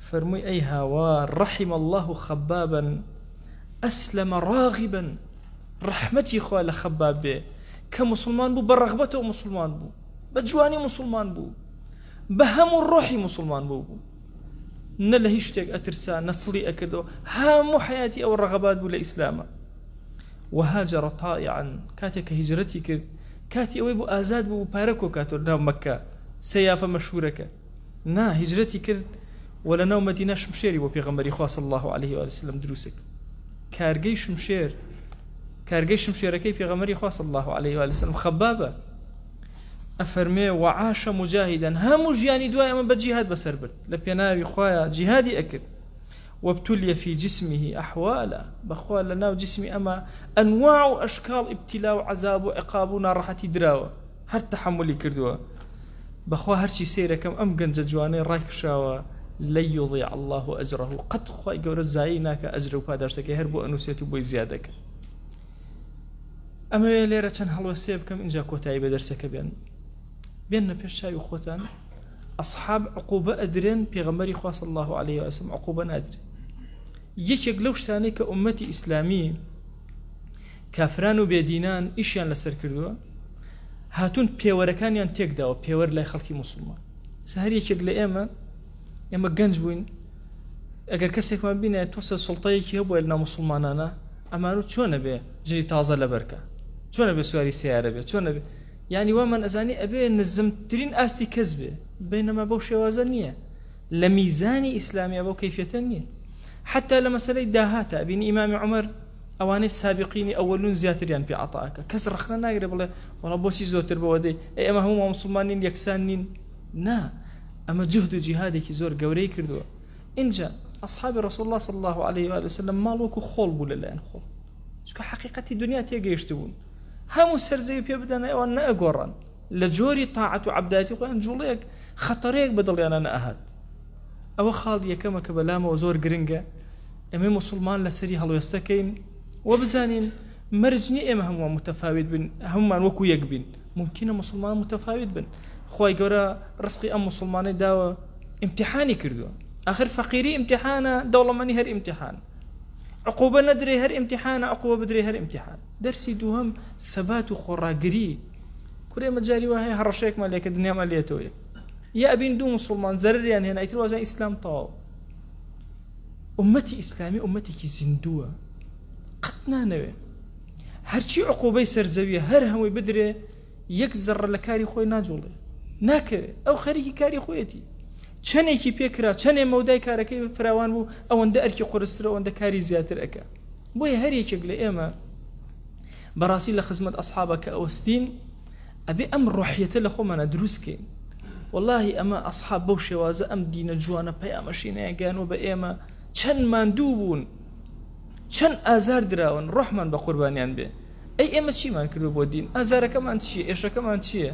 فەرمووی ئەی هاوار رحم الله خبابا ئەسلم راغبا ڕەحمەتی خوا لە خەباب بێ کە مسلمان بوو بە ڕەغبەتەوە مسلمان بوو بە جوانی مسلمان بوو بە هەموو ڕۆحی مسلمان بوو بوو نە لە هیچ شتێک ئەترسا نە سڵی ئەکردەوە هەموو حەیاتی ئەو ڕەغەبات بوو لە ئیسلامە وهاجر طائعا کاتێک کە هیجرەتی کرد کاتی ئەوەی بوو ئازاد بوو پارە کۆکاتەوە لەناو مەککە سەیافە مەشهورەکە نا هیجرەتی کرد و لەناو مەدینە شمشێری بۆ پێغەمبەری خوا صلی الله علیه و سلم دروست کرد کارگەی شمشێر کارگەی شمشێرەکەی پێغەمبەری خوا صلی الله علیه و سلم خەبابە ئەفەرمێ، وعاش مجاهدا، هەموو ژیانی دوای ئەمە بە جیهاد بەسەر برد، لە پێناوی خوایا جیهادی ئەکرد، وابتلی فی جسمه احوالا، بەخوا لە ناو جسمی ئەمە ئەنواع و ئەشکاڵ ئیبتیلا و عەزاب و عقاب و ناڕەحەتی دراوە، هەر تەحەمولی کردووە، بەخوا هەرچی سەیرەکەم ئەم گەنجە جوانەی ڕایکشاوە، لن یضیع اللە اجرە، قەت خوای گەورە زایی ناکا ئەجر و پاداشتەکەی هەر بۆ ئەنووسێت و بۆی زیاد ئەکا. ئەمەوێ لێرە چەند هەڵوێستەیە بکەم ئینجا کۆتایی بە دەرسەکە بێن بێنە پێش چاوی خۆتان ئەصحاب عقوبە ئەدرێن پێغەمبەری خوا صلی الله علیه وسلم عقوبە نادرێن یەکێک لەو شتانەی کە ئومەتی ئیسلامی کافران و بێدینان ئیشیان لەسەر کردووە هاتوون پێوەرەکانیان تێکداوە، پێوەر لای خەڵکی موسڵمان. ئێستا هەر یەکێک لە ئێمە، ئێمە گەنج بووین، ئەگەر کەسێکمان بینایە تۆسێ سوڵتەیەکی هەبووە لەناو موسڵمانانە، ئەمانوت چۆن ئەبێ جلی تازە لەبەرکا، چۆن ئەبێ سواری سەیارە بێ، چۆن ئەبێ، یانی وامان ئەزانی ئەبێ نزمترین ئاستی کەس بێ، بەینەما بەو شێوازە نییە، لە میزانی ئیسلامیا بەو کەیفیەتە نییە. حەتا لە مەسەلەی داهاتا ئەبینی ئیمامی عومەر ئەوانەی سابقینی ئەوەلون زیاتریان پێ عەتا ئەکا، کەس ڕەخنە ناگرێ بڵێ وەڵا بۆچی زۆرتر بەوە دەی، ئەی ئێمە هەموومان موسڵمان نین یەکسان نین؟ نا، ئەمە جوهد و جیهادێکی زۆر گەورەی کردووە. ئینجا ئەصحابی ڕسول اللە صلی اللە علیه و آله وسلم ماڵ وەکو خۆڵ بوو لەلایەن خۆڵ، چونکە حەقیقەتی دنیا تێگەیشتبوون، هەموو سەرزەوی پێ بدەن ئەوان نەئەگۆڕان لە جۆری تاعەت و عەبدایەتی خۆیان، جوڵەیەک خەتەرەیەک بە دڵیانا نەئەهات. ئەوە خاڵی یەکەمە کە بەلامەوە زۆر گرنگە ئێمەی موسڵمان لەسەری هەڵوێستە کەین و بزانین مەرج نییە ئێمە هەمووان متەفاوت بین، هەمومان وەکو یەک بین. ممکنە موسڵمان متەفاوت بن. خوای گەورە ڕزقی ئەم موسڵمانەی داوە، ئیمتیحانی کردووە. ئاخر فەقیری ئیمتیحانە، دەوڵەمەنی هەر ئیمتیحان. عقوبە نەدرێ هەر ئیمتیحانە، عقوبە بدرێ هەر ئیمتیحان. دەرسی دووهەم ثەبات و خۆڕاگری. کورە ئێمە جاری وا هەیە هەڕەشەیەکمان لێکرد دنیامان لێتەوە یەک. یا ئەبین دوو موسڵمان زەرەریان هێنا ئیتر وازان ئیسلام تەواو. ئومەتی ئیسلامی ئومەتێکی زیندووە، قەت نانەوێ هەرچی عقوبەی سەرزەویە هەر هەمووی بدرێ یەک زەڕە لە کاری خۆی ناجوڵێ، ناکەوێ. ئەو خەریکی کاری خۆیەتی، چەندێکی پێکرا، چەندێ مەودای کارەکەی فراوان بوو، ئەوەندە ئەرکی قورسترە، ئەوەندە کاری زیاتر ئەکا. بۆیە هەر یەکێک لە ئێمە بەڕاستی لە خزمەت ئەسحابە کە ئەوەستین ئەبێ ئەم ڕۆحیەتە لە خۆمانە دروست کەین. وەڵاهی ئەمە ئەسحاب بەو شێوازە ئەم دینە جوانە پەیامەشینەیان گەیانوە بە ئێمە، چەند ماندوو بوون، چەند ئازار دراون، ڕۆحمان بە قوربانیان بێ. ئەی ئێمە چیمان کردو بۆ دین؟ ئازارەکەمان چییە؟ ئێشەکەمان چییە؟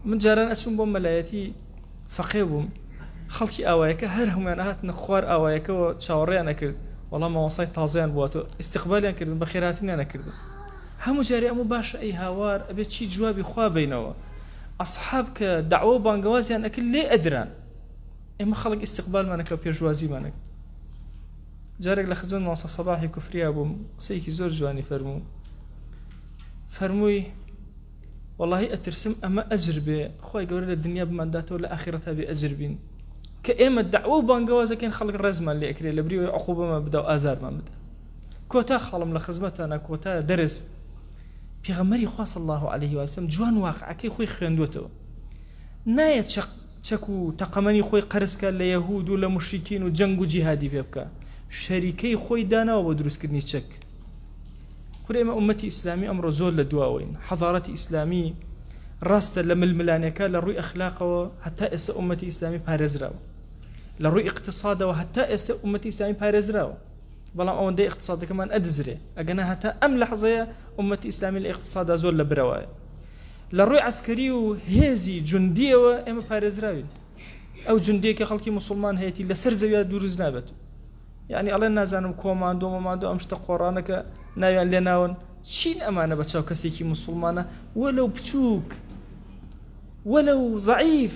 من جاران ئەچوم بۆ مەلایەتی، فەقێ بووم، خەڵکی ئاوایەکە هەر هەمویان هاتنە خوار ئاوایەکەوە چاوەڕێیان ئەکرد، وەڵا مامۆستای تازەیان بواتەوە، ئیستیقبالیان کردن، بەخێرهاتنیان ئەکردن. هەموو جارێ ئەموو باشە ئەی هاوار ئەبێ چی جوابی خوا بەینەوە؟ ئەسحاب کە دەعوە و بانگەوازیان ئەکرد لێ ئەدران، ئێمە خەڵک ئیستیقبالمان ئەکرد و پێشوازیمان ئەکرد. جارێک لە خزمەت مامۆستا سەباحی کوفریا بووم، قسەیەکی زۆر جوانی فەرموو، فەرمووی وەڵاهی ئەترسم ئەمە ئەجر بێ خوای گەورە لە دنیا بمانداتەوە لە ئاخیرەتا بێ ئەجر بین، کە ئێمە دەعوە و بانگەوازەکەین خەڵک ڕێزمان لێ ئەکرێ لە بری ئەوەی عقوبەمان بدا و ئازارمان بدا. کۆتا خاڵم لە خزمەتانە، کۆتا دەرس، پێغەمبەری خوا صلی اللە علیه و سلم جوان واقعەکەی خۆی خوێندووەتەوە، نایە چەق چەک و تەقەمەنی خۆی قەرز کا لە یەهود و لە موشریکین و جەنگ و جیهادی پێ بکا، شەریکەی خۆی داناوە بۆ دروستکردنی چەک. کورە ئێمە ئوممەتی ئیسلامی ئەمڕۆ زۆر لە دواوەین، حەزارەتی ئیسلامی ڕاستە لە ململانێکە لە ڕووی ئەخلاقەوە هەتا ئێستا ئوممەتی ئیسلامی پارێزراوە، لە ڕووی ئیقتسادەوە هەتا ئێستا ئوممەتی ئیسلامی پارێزراوە، بەڵام ئەوەندەی ئیقتسادەکەمان ئەدزرێ، ئەگەنا هەتا ئەم لەحزەیە ئوممەتی ئیسلامی لە ئیقتسادا زۆر لە برەوایە. لە ڕووی عەسکەری و هێزی جوندیەوە ئێمە پارێزراوین. ئەو جوندیە کە خەڵکی موسڵمان هەیەتی لەسەر زەویا دروست نابێت. یعنی ئەڵێن نازانم کۆماندۆ مۆماندۆ ئەم شتە قۆڕانە کە ناویان لێناون چین ئەمانە بە چاو کەسێکی موسڵمانە وەلەو بچووک وەلەو زەعیف.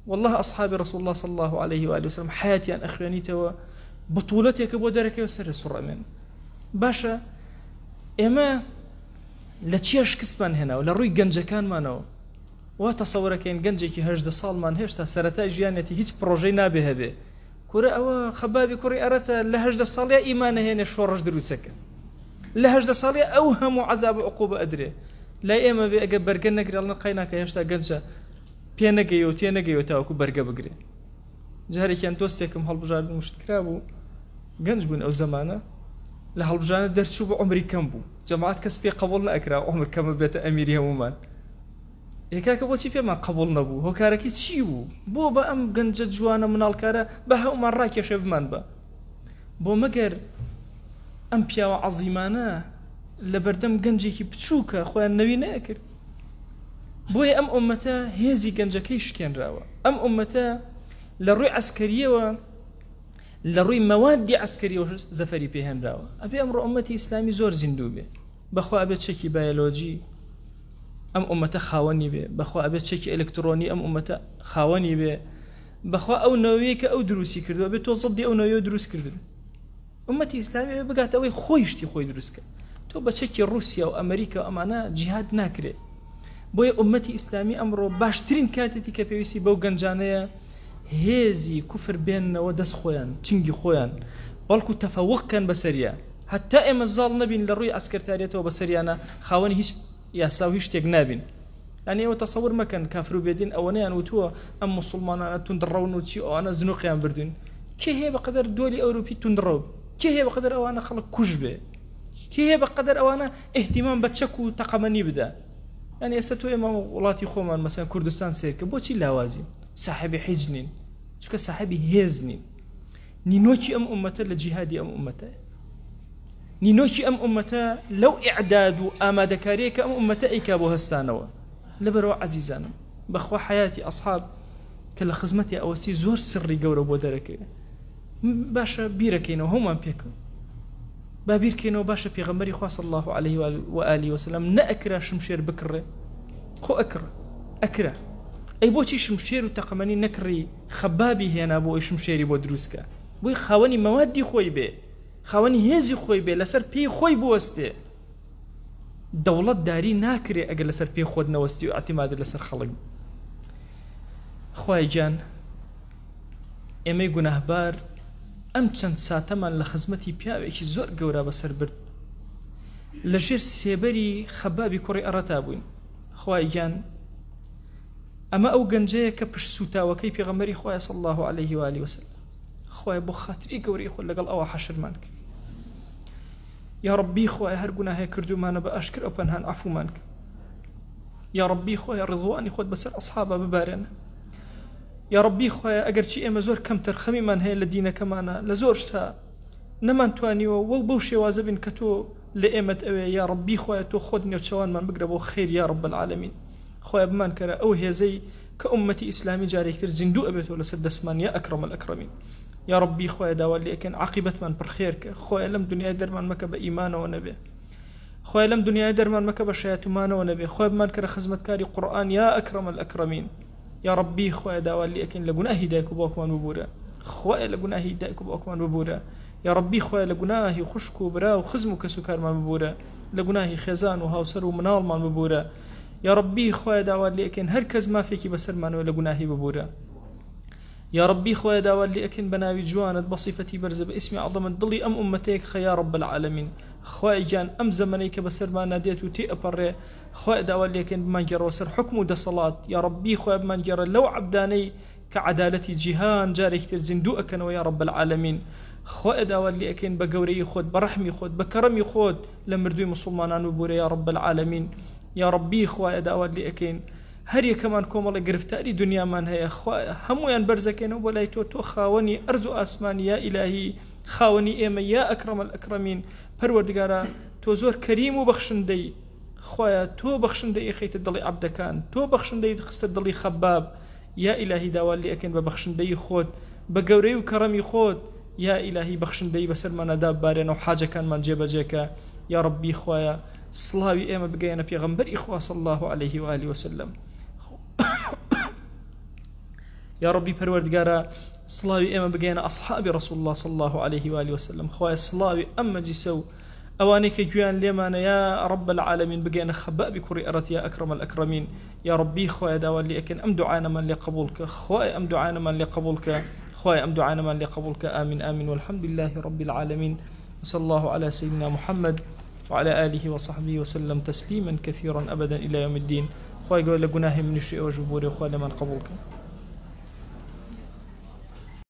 واللە ئەصحابی رسول اللە صلی اللە علیه و آله وسلم حیاتیان ئەخوێنیتەوە بطولەتێکە بۆ دەرەکەوە سەر سوڕەمێن. باشە ئێمە لە چیا شکستمان هێناوە؟ لە ڕووی گەنجەکانمانەوە وا تەسەورەکەین گەنجێکی 18 ساڵمان هێشتا سەرەتای ژیانێتی هیچ پڕۆژەی نابێ هەبێ. کورە ئەوە خەبابی کوڕی ئەرەتە لە 18 ساڵیا ئیمانە هێنێ شۆڕش دروستەکە. لە 18 ساڵیا ئەو هەموو عەزاب و عقوبە ئەدرێ. لای ئێمە بێ ئەگەر بەرگە نەگرێ ئەڵێن قەیناکە هێشتا گەنجە پێ نەگەیوە و تێ نەگەیوە تاوەکو بەرگە بگرێ. جارێکیان دۆستێکم هەڵبژاردن مشت کرابوو، گەنج بووین ئەو زەمانە، لە هەڵبژاردن دەرچوو بوو عومری کەم بوو، جەماعەت کەس پێ قەبوڵ نەئەکرا عومر کەمە بێتە ئەمیری هەموومان. ئێ کاکە بۆچی پێمان قەبوڵ نەبوو؟ هۆکارەکەی چی بوو؟ بۆ بە ئەم گەنجە جوانە مناڵکارە بە هەموومان ڕاکێشێ بمان بە؟ بۆ مەگەر ئەم پیاوە عەزیمانە لە بەردەم گەنجێکی بچووکە خۆیان نەوی نەئەکرد؟ بۆیە ئەم ئوممەتە هێزی گەنجەکەی شکێنراوە. ئەم ئوممەتە لە ڕووی عەسکەرییەوە، لە ڕووی مەوادی عەسکەریەوە زەفەری پێهێنراوە. ئەبێ ئەمڕۆ ئوممەتی ئیسلامی زۆر زیندوو بێ. بەخوا ئەبێ چەکی بایۆلۆجی ئەم ئوممەتە خاوەنی بێ. بەخوا ئەبێ چەکی ئەلکترۆنی ئەم ئوممەتە خاوەنی بێ. بەخوا ئەو نەوەیە کە ئەو دروستی کردووە ئەبێ تۆ زەدی ئەو نەوەیە دروست کردبێ. ئوممەتی ئیسلامی ئەبێ بگاتە ئەوەی خۆی شتی خۆی دروست کە. تۆ بە چەکی ڕووسیا و ئەمریکا و ئەمانە جیهاد ناکرێ. بۆیە ئوممەتی ئیسلامی ئەمڕۆ باشترین کاتێتی کە پێویستی بەو گەنجانەیە هێزی کوفر بێننەوە دەست خۆیان چنگی خۆیان بەڵکو تەفەوق کەن بەسەریا هەتا ئێمە زاڵ نەبین لە ڕووی عەسکەرتاریەتەوە بەسەریانە خاوەنی هیچ یاسا و هیچ شتێک نابین یانی ئێوە تەسەور مەکەن کافر و بێدین ئەوەنەیان وتووە ئەم موسڵمانانە توندڕەون و چی ئەوانە زنوقیان بردوین کێ هەیە بەقەدەر دۆلی ئەوروپی توندڕەو کێ هەیە بەقەدەر ئەوانە خەڵک کوژ بێ کێ هەیە بەقەدەر ئەوانە ئیهتیمام بە چەک و تەقەمەنی بدا یانی ئێستا تۆ ئێمە وڵاتی خۆمان مەسەن کوردستان سێرکە بۆچی لاوازین ساحێبی حیج نین چونکە ساحێبی هێز نین نینۆکی ئەم ئومەتە لە جیهادی ئەم ئومەتە نینۆکی ئەم ئومەتە لەو ئیعداد و ئامادەکاریە کە ئەم ئومەتە ئەیکا بۆ هەستانەوە لەبەرەوە عەزیزانم بەخوا حەیاتی ئەسحاب کە لە خزمەتی ئەوەستی زۆر سڕی گەورە بۆ دەرەکەوێ باشە بیرەکەینەوە هەموومان پێکەوە با بیرکەینەوە باشە پێغەمبەری خوا صلی الله علیه و آله وسلم نەئەکرا شمشێر بکڕێ خۆ ئەکڕ ئەکرا ئەی بۆچی شمشێر و تەقەمەنی نەکڕی خەبابی هێنا بۆ ئەوی شمشێری بۆ دروستکە بۆی خاوەنی مەوادی خۆی بێ خاوەنی هێزی خۆی بێ لەسەر پێی خۆی بوەستێ دەوڵەت داری ناکرێ ئەگەر لەسەر پێی خۆت نەوەستی و ئیعتیمادت لەسەر خەڵک خوایە گیان ئێمەی گوناهبار ئەم چەند ساتەمان لە خزمەتی پیاوێکی زۆر گەورە بەسەر برد لە ژێر سێبەری خەبابی کوڕی ئەڕەتا بووین خوایە گیان ئەمە ئەو گەنجەیە کە پشت سوتاوەکەی پێغەمبەری خوایە صلی الله علیه و آله وسلم خوایە بۆ خاتری گەورەی خۆت لەگەڵ ئەوە حەشرمان کرد یا ڕەبی خوایە هەر گوناهێک کردوومانە بە ئاشکرا و پەنهان عەفومان کە یا ڕەبی خوایە ڕزوانی خۆت بەسەر ئەسحابا ببارێنە یا ڕەبی خوایە ئەگەرچی ئێمە زۆر کەم تەرخەمیمان هەیە لە دینەکەمانە لە زۆر شتا نەمانتوانیوە وەو بەو شێوازە بین کە تۆ لە ئێمەت ئەوێ یا ڕەبی خوایە تۆ خۆت نێوچەوانمان بگرە بۆ خێر یا ڕەب العالمین خوایە بمانکەرە ئەو هێزەی کە ئوممەتی ئیسلامی جارێکی تر زیندوو ئەبێتەوە لەسەر دەستمان یا اکرم الاکرمین یا ڕەبی خوایە داوات لێ ئەکەین عاقیبەتمان پڕ خێر کە خوایە لەم دنیای دەرمان مەکە بە ئیمانەوە نەبێ خوایە لەم دنیای دەرمان مەکە بە شایەتومانەوە نەبێ خوایە بمان کەرە خزمەتکاری قورئان یا اکرم الاکرمین یا ڕەبی خوایە داوات لێ ئەکەین لە گوناهی دایک و باوکمان ببورە خوایە لە گوناهی دایک و باوکمان ببورە یا ڕەبی خوایە لە گوناهی خوشک و برا و خزم و کەس و کارمان ببورە لە گوناهی خێزان و هاوسەر و مناڵمان ببورە یاڕەبی خوایە داوات لێ ئەکەین هەر کەس مافێکی بەسەرمانەوە لە گوناهی ببورە یاڕەبی خوایە داوات لێ ئەکەین بە ناوی جوانت بە سیفەتی بەرزە بە ئیسمی عەزەمت دڵی ئەم ئوممەتەیەک خە یا رب العالمین خوایە گیان ئەم زەمەنەی کە بەسەرمانا دێت و تێ ئەپەڕێ خوایە داوات لێ ئەکەین بمانگێڕەوە سەر حوکم و دەسەڵات یاڕەبی خوایە بمانگێڕە لەو عەبدانەی کە عەدالەتی جیهان جارێکی تر زیندوو ئەکەنەوە یا رب العالمین خوایە داوات لێ ئەکەین بە گەورەیی خۆت بە ڕەحمی خۆت بە کەڕەمی خۆت لە مردووی موسڵمانان ببورە یا رب العالمین یاڕەبی خوایە داوات لێ ئەکەین هەر یەکەمان کۆمەڵێک گرفتاری دنیامان هەیە خوایە هەموویان بەرزەکەینەوە بۆ لای تۆ تۆ خاوەنی ئەرز و ئاسمانی یا ئیلاهی خاوەنی ئێمە یا ئەکرەم الئەکرەمین پەروەردگارا تۆ زۆر کەریم و بەخشندەی خوایە تۆ بەخشندەی خەیتە دڵی عەبدەکان تۆ بەخشندەیت خستە دڵی خەباب یا ئیلاهی داوات لێ ئەکەین بە بەخشندەیی خۆت بە گەورەی و کەڕەمی خۆت یا ئیلاهی بەخشندەیی بەسەرمانا داببارێنە و حاجەکانمان جێبەجێ کە یا ڕەبی خوایە سڵاوی ئێمە بگەیەنە پێغەمبەری خوا صلی الله علیه و آله وسلم یا ڕەبی پەروەردگارا سڵاوی ئێمە بگەیەنە ئەصحابی رسول الله صلی الله علیه و آله وسلم خوایە سڵاوی ئەم مەجلیسە و ئەوانەی کە گوێیان لێمانە یا رب العالمین بگەیەنە خەبابی کوڕی ئەرەت یا ئەکرەم الئەکرەمین یا ڕەبی خوایە داوات لێ ئەکەین ئەم دوعانەمان لێ قبوڵ کە خوایە ئەم دوعانەمان لێ قبوڵ کە خوایە ئەم دوعانەمان لێ قبوڵ کە ئامین ئامین والحمد لله رب العالمین وصلى الله على سيدنا محمد وعلى آله وصحبه وسلم تسليما كثيرا أبدا إلى يوم الدين خوای گەورە لە گوناهی منیش و ئێوەش ببورێ و خوا لێمان قبوڵ کە.